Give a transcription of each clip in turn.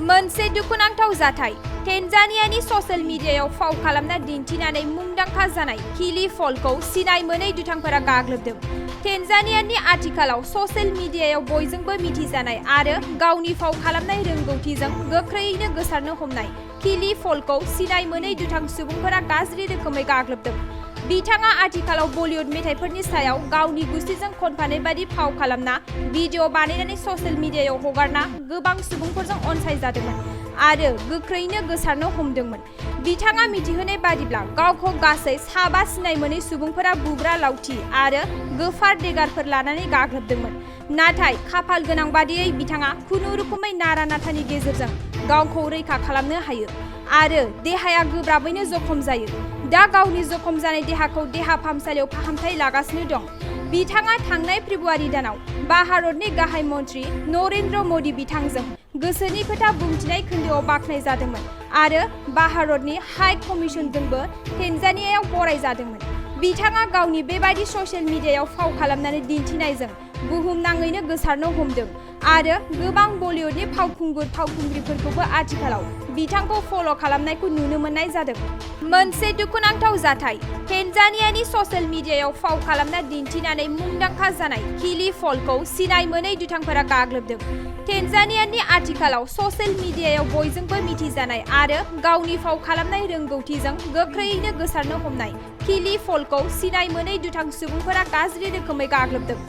मोनसे दुखुनांथाव जाथाय टेनजानियानि ससियेल मिडियायाव फाव खालामना दिन्थिनानै मुंदांखा जानाय किली फल्टखौ सिनाय मोनै दुथांफोरा गाग्लोबदों। टेनजानियानि आथिखालाव ससियेल मिडियायाव बयजोंबो मिथिजानाय आरो गावनि फाव खालामनाय रोंगौथिजों गोख्रैयैनो गोसारनो हमनाय किली फल्टखौ सिनाय मोनै दुथां सुबुंफोरा गाज्रि रोखोमै गाग्लोबदों। बिथाङा आथिखालाव बलिउड मेथाइफोरनि सायाव गावनि गुस्थिजों खनफानाय बायदि फाव खालामना भिडिअ बानायनानै ससियेल मिडियायाव हगारना गोबां सुबुंफोरजों अनसायजादोंमोन आरो गोख्रैनो गोसारनो हमदोंमोन। बिथाङा मिथिहोनाय बादिब्ला गावखौ गासै 7 सिनाय मोनै सुबुंफोरा बुग्रा लावथि आरो गोफार देगारफोर लानानै गाग्लोबदोंमोन। नाथाय खाफाल गोनां बादियै बिथाङा खुनुरुखुमै नारा नाथानि गेजेरजों गावखौ रैखा खालामनो हायो आरो देहाया गोब्राबैनो जखम जायो। दा गावनि जखम जानाय देहाखौ देहा फाहामसालियाव फाहामथाय लागासिनो दं। बिथाङा थांनाय फेब्रुआरि दानाव भारतनि गाहाय मन्त्रि नरेन्द्र मोदी बिथांजों गोसोनि खोथा बुंथिनाय खोन्दोआव बाख्नाय जादोंमोन आरो भारतनि हाइ कमिसनजोंबो टेनजानियायाव बरायजादोंमोन। बिथाङा गावनि बेबायदि ससियेल मिडियायाव फाव खालामनानै दिन्थिनायजों बुहुमनाङैनो गोसारनो हमदों आरो गोबां बलिउडनि फावखुंग्रिफोरखौबो आथिखालाव बिथांखौ फल' खालामनायखौ नुनो मोननाय जादों। मोनसे दुखुनांथाव जाथाय टेनजानियानि ससियेल मिडियायाव फाव खालामना दिन्थिनानै मुंदांखा जानाय किली फल्टखौ सिनाय मोनै दुथांफोरा गाग्लोबदों। टेनजानियानि आथिखालाव ससियेल मिडियायाव बयजोंबो मिथिजानाय आरो गावनि फाव खालामनाय रोंगौथिजों गोख्रैयैनो गोसारनो हमनाय किली फल्टखौ सिनाय मोनै दुथां सुबुंफोरा गाज्रि रोखोमै गाग्लोबदों।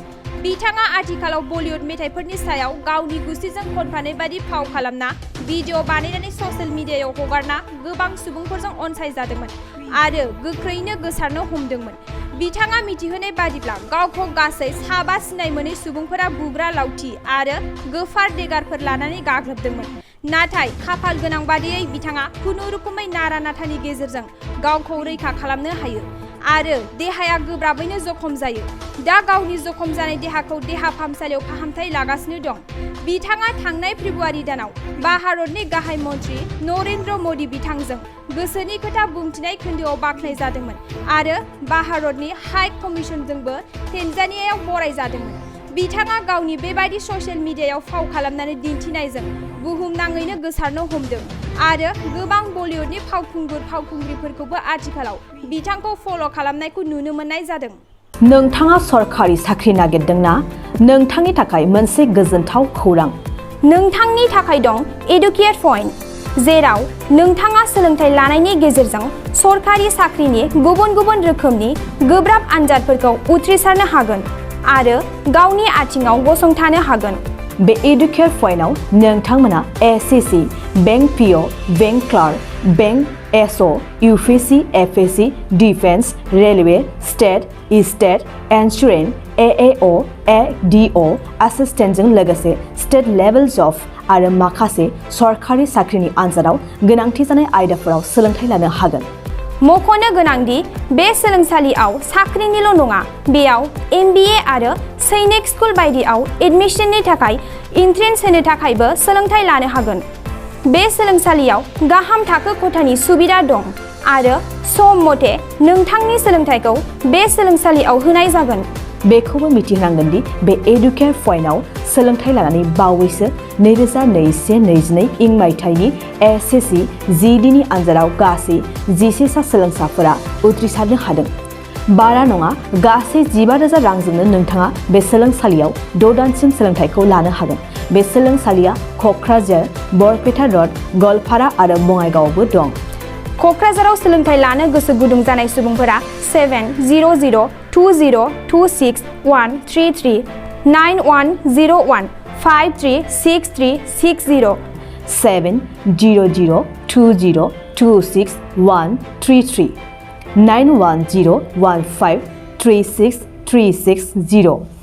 बिथाङा आथिखालाव बलिउड मेथाइफोरनि सायाव गावनि गुस्थिजों खनफानाय बायदि फाव खालामना भिडिअ बानायनानै ससियेल मिडियायाव हगारना गोबां सुबुंफोरजों अनसायजादोंमोन आरो गोख्रैनो गोसारनो हमदोंमोन। बिथाङा मिथिहोनाय बादिब्ला गावखौ गासै 7 सिनाय मोनै सुबुंफोरा बुग्रा लावथि आरो गोफार देगारफोर लानानै गाग्लोबदोंमोन। नाथाय खाफाल गोनां बादियै बिथाङा खुनुरुखुमै नारा नाथानि गेजेरजों गावखौ रैखा खालामनो हायो आरो देहाया गोब्राबैनो जखम जायो। दा गावनि जखम जानाय देहाखौ देहा फाहामसालियाव फाहामथाय लागासिनो दं। बिथाङा थांनाय फेब्रुआरि दानाव भारतनि गाहाय मन्त्रि नरेन्द्र मोदी बिथांजों गोसोनि खोथा बुंथिनाय खोन्दोआव बाख्नाय जादोंमोन आरो भारतनि हाइ कमिसनजोंबो टेनजानियायाव बरायजादोंमोन। बिथाङा गावनि बेबायदि ससियेल मिडियायाव फाव खालामनानै दिन्थिनायजों बुहुमनाङैनो गोसारनो हमदों आरो गोबां बलिउडनि फावखुंग्रिफोरखौबो आथिखालाव बिथांखौ फल' खालामनायखौ नुनो मोननाय जादों। नोंथाङा सरखारि साख्रि नागिरदोंना? नोंथांनि थाखाय मोनसे गोजोनथाव खौरां। नोंथांनि थाखाय दं एडुकेट पइन्ट, जेराव नोंथाङा सोलोंथाइ लानायनि गेजेरजों सरखारि साख्रिनि गुबुन गुबुन रोखोमनि गोब्राब आनजादफोरखौ उथ्रिसारनो हागोन आरो गावनि आथिङाव गसंथानो हागोन। बे एडुकेट पइन्टआव नोंथांमोना SSC, bank PO, bank clerk, bank SO, UPSC, FSC, defence, railway, state insurance, AAO, ADO एसिस्टेन्टजों लोगोसे स्टेट लेभेल जब आरो माखासे सरखारि साख्रिनि आनजादाव गोनांथि जानाय आयदाफोराव सोलोंथाइ लानो हागोन। मख'नो गोनांदि बे सोलोंसालियाव साख्रिनिल' नङा, बेयाव MBA आरो सैनिक स्कुल बायदियाव एडमिशननि थाखाय एन्ट्रेन्स होनो थाखायबो सोलोंथाइ लानो हागोन। बे सोलोंसालियाव गाहाम थाखो खथानि सुबिदा दं आरो सम मथे नोंथांनि सोलोंथाइखौ बे सोलोंसालियाव होनाय जागोन। बेखौबो मिथिनांगोन दि बे एडुकेट पइन्टआव सोलोंथाइ लानानै बावैसो 2021-22 इं मायथाइनि एसएससि जिडिनि आनजादाव गासै 11 सा सोलोंसाफोरा उथ्रिसारनो हादों। बारा नङा, गासै 15,000 रांजोंनो नोंथाङा बे सोलोंसालियाव 6 दानसिम सोलोंथाइखौ लानो हागोन। बे सोलोंसालिया क'क्राझार, बरपेटा रड, गवालपारा आरो बङाइगावआवबो दं। क'क्राझाराव सोलोंथाइ लानो गोसो गुदुं जानाय सुबुंफोरा 700-226-133 9101-536360 700-226-133 9101536360